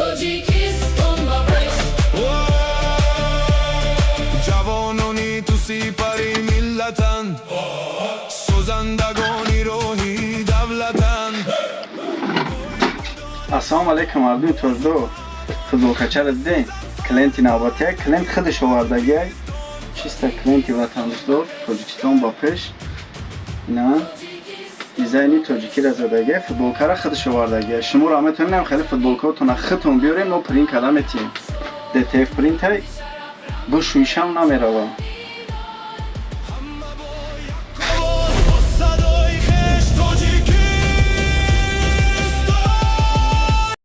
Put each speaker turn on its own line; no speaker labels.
Тоҷикистон ба пеш.
Ҷавонони ту сипари миллатанд, созандагони роҳи давлатанд.
Ассалому алайкум, мардуми тоҷдо. Футболкачара дидем, клиенти навбатия, клиент худаш овардагиай, чисто клиенти ватандӯстдор. Тоҷикистон ба пеш. Ина дизайни тоҷикиро задагиай, футболкара худаш овардагиай. Шуморо метавонем хеле футболкаотона худтон биёрем, мо принт карда метиҳем. ДТФ принтай, бушӯишам намерава.